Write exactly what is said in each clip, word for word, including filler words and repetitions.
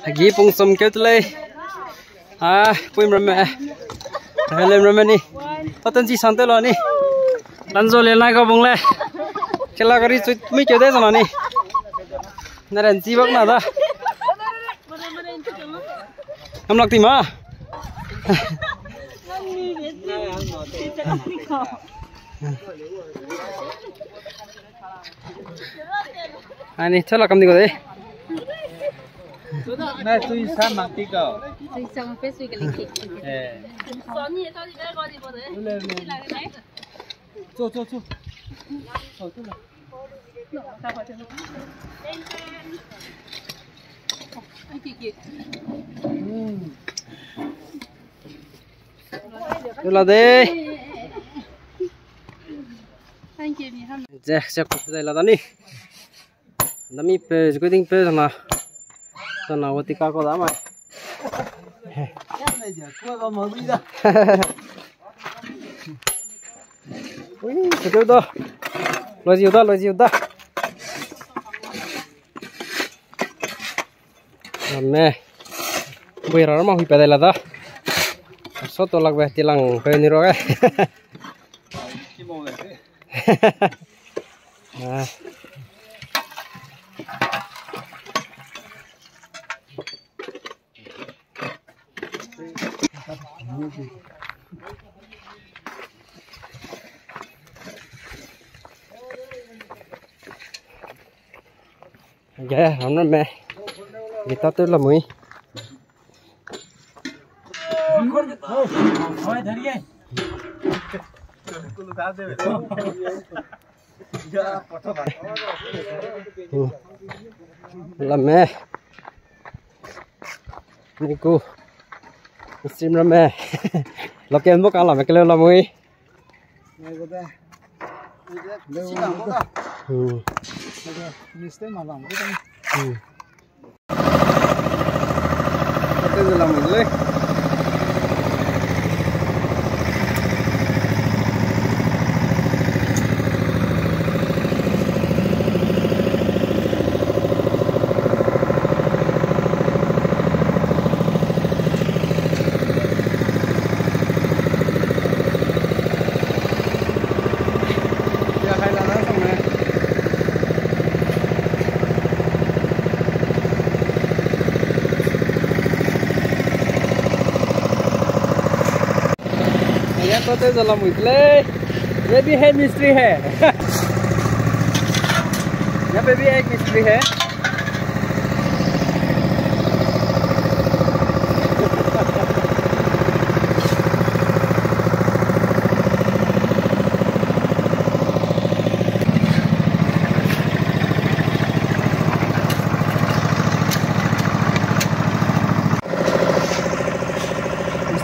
Agi pung som keu te lei. Ah, puim ramme. Helem ramme ni. Patan ji san te lo ni. Lanzo le nai ga bung le. Kela gari chu mi keu de zana ni. Na ran ji bak na da. Ngam lak ti ma. Ani, chala kam di ko de. Na, tu isa mak ti ko. Tu isa mak pe sui ke le ki. Eh. Cho, cho, cho. Cho, cho la. Cho la de. Thank you, ni ham. Je, je, ko dai la da ni. Nami pe, recording pe sana. Sana wati ka ko da mai. Ui, keu da. Loi ziu da, loi ziu da. Ame. Bui ra ma hui pe dai la da. So to lak be tilang pe ni ro ge. Ah. Ge, ram na me. Gita tu la mui. Lame. Niku. Stream lame. Local mo ka lame kele lamui. Hmm. Hmm. यहाँ तो तेज वाला मुझे ले, ये भी है मिस्त्री है। यहाँ पे भी एक मिस्त्री है।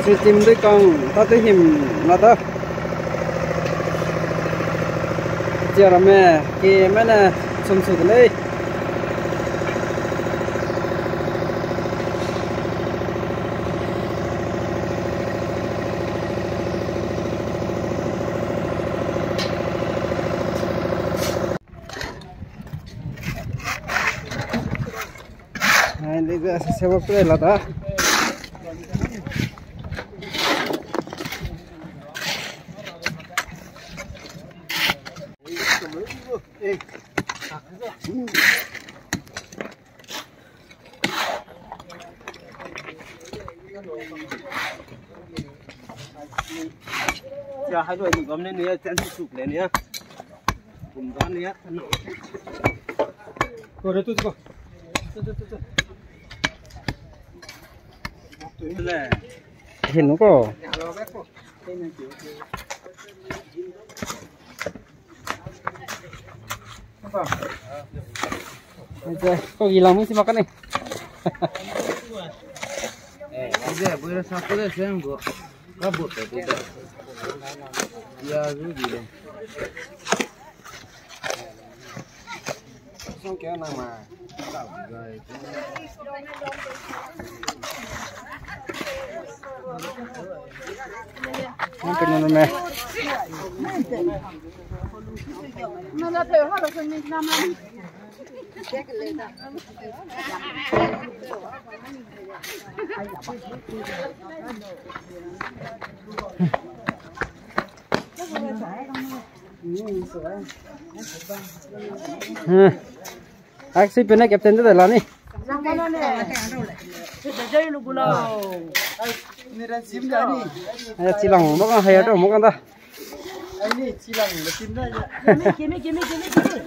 Street team de kang ta te him na da. Chia ramme ke mene sum su de lei. Ai, le ga se se wa pre la da. Ya, hai doi gam ne ne, ten suk le ne. Kum dan ne. Ko re tu ko. Tu, tu, tu, tu. Le. Hin ko. Ko gi lang mi si mak ka ni. Eh, ide, bui ra sa ko de se ngo. Ka bu te de. Ya, zu di le. Hmm. Aksi pene captain de la ni. Ai, chilang mo kan hai to mo kan da. Ai ni chilang mo tin da. Gimme, gimme, gimme, gimme, gimme.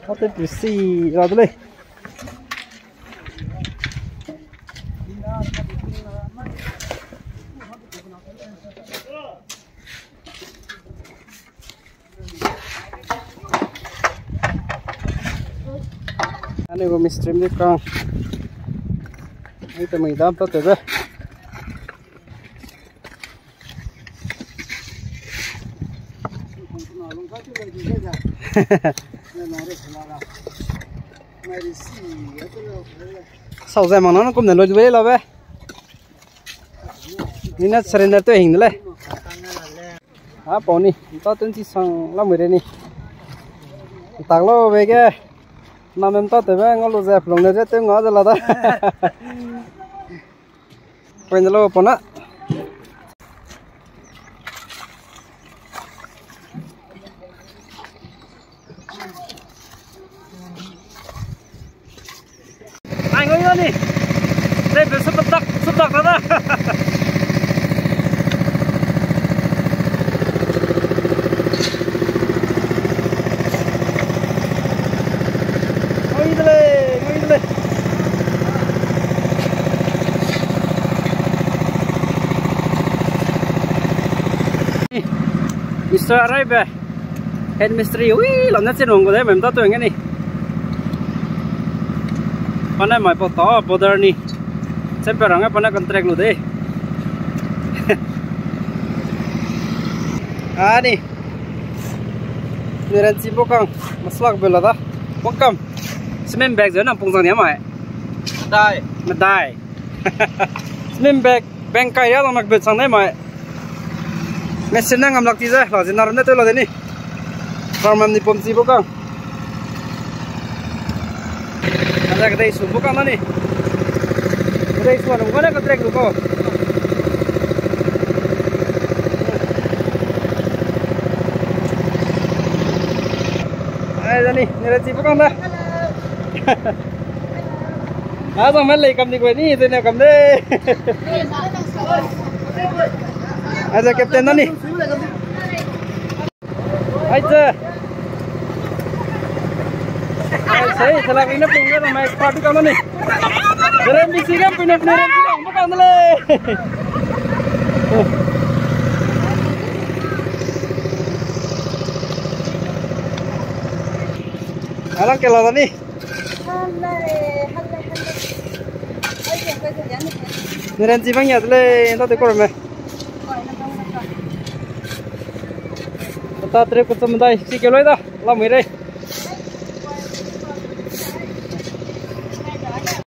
Ate pisi la de lei. Ani go mi stream di kang. Ai te mai dam ta te be. Sau zai mang nang kum ne loi loi la be. Ni na surrender te hing de lei. A pau ni, ta tun chi sang la mui re ni. Tak lo be ge. Na mem ta te be ngau lu ze, pelung ne ze te ngau ze la da. Point lo pona. Ai, ngoi ngoi ni. Dei be supak tak, supak tak da. Ngoi de lei, ngoi de lei. Mister Araibe, head mistri, ui, lam ne chin wang gu de, mem ta tuang ge ni. Pa ne mai pau ta border ni. Champion rang ge pa ne contract lu de. A ni. Ni ran chi bo kang, maslak be la da. Bo kam. Cement bag ze nang pung zang ni mai. Medai. Medai. Cement bag, beng kai ya dang nak be chang ne mai. Machine na ngam lak ti ze, la zin na ram ne tew la de ni. Farm am ni pom chi bo kang. Ada kedei su bo kang na ni. Kedei su anu gane ka track lu ko. Ai, da ni, ni ra chi bo kang da. A zang me lei kam di kwe ni, zene kam de. Ai ze captain na ni. Ai ze. Ai sei, selak ine pung ge na mai party kam na ni. Jere mi si ge pune pune re pung mo kam le. Alang ke la da ni. Ni ran chi bang ya de lei, nda de kor me. Ta tre ko chum dai, chi ke loi da, la mui rei.